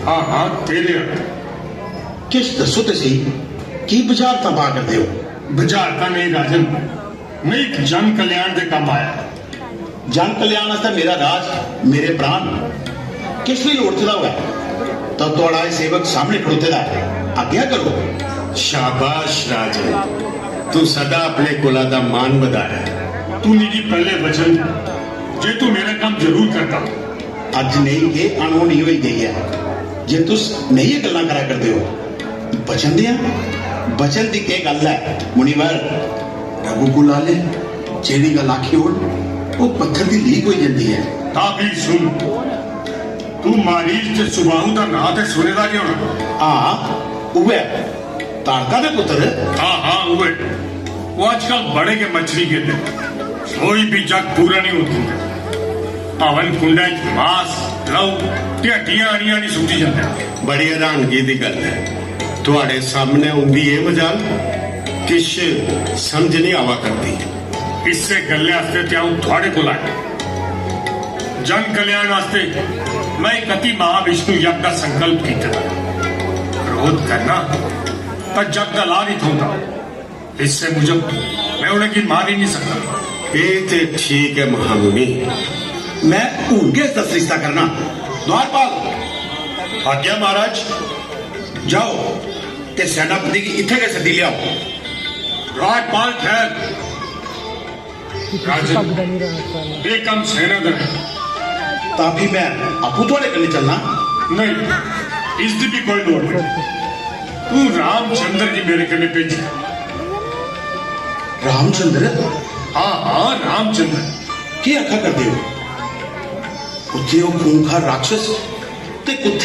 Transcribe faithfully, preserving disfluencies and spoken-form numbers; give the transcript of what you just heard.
हाँ हाँ, तेरे हक। किश दस्सो ते सेही, की बुझारतां पा करदे ओ? बुझारतां नेईं राजन, में इक जन कल्याण दे कम्म आया। जन कल्याण आस्तै मेरा राज, मेरे प्राण, किश बी लोड़चदा होऐ तां थुआड़ा एह् सेवक सामने खड़ोते दा ऐ, आज्ञा करो। शाबाश राजन, तू सदा अपने कुला दा मान बधाया। तू मिगी पैह्ले वचन दे जे तू मेरा कम्म जरूर करदा। अज्ज नेईं, केह् अनहोनी होई गेई ऐ जे तुस नेहियां गल्लां करा करदे ओ। वचन देआं? वचन दी केह् गल्ल ऐ मुनिवर? रघुकुल आह्ले, जेह्ड़ी गल्ल आखी ओड़, ओह् पत्थर दी लीक होई जंदी ऐ। तां फ्ही सुन, तू मारीच ते सुबाहु दा नांऽ ते सुने दा गै होना। हां, उ'ऐ ताड़का दे पुत्तर। हां हां, उ'ऐ। ओह् अजकल बड़े गै मच्छरी गेदे, कोई बी जग पूरा निं होन दिंदे। हवन कुंडै च मास, लहू ते हड्डियां आनियां निं सुट्टी जंदे। बड़ी हैरानगी दी गल्ल ऐ, थुआड़े सामनै उंदी एह् मजाल, किश समझ निं आवा करदी। इस्सै गल्लै आस्तै ते अ'ऊं थुआड़े कोल आया। जन कल्याण आस्तै में इक अति महाविष्णु यज्ञ दा संकल्प कीते दा। क्रोध करना तां जग दा लाभ निं थ्होंदा। इस्सै मुजब में उ'नेंगी मारी निं सकदा। एह् ते ठीक ऐ महामुनि। में हून गै इसदा सरिस्ता करना। द्वारपाल। आज्ञा महाराज। जाओ ते सेनापति गी इत्थै गै सद्दी लेआओ। द्वारपाल ठैह्र। राजन, एह् कम्म सेना दा ऐ। तां फ्ही में आपूं थुआड़े कन्नै चलना? नेईं, इसदी बी कोई लोड़ नेईं। तू रामचंद्र गी मेरे कन्नै भेजी। रामचंद्र? हां हां, रामचंद्र। केह् आखा करदे ओ? कुत्थै ओह् खूंखार राक्षस ते कुत्थै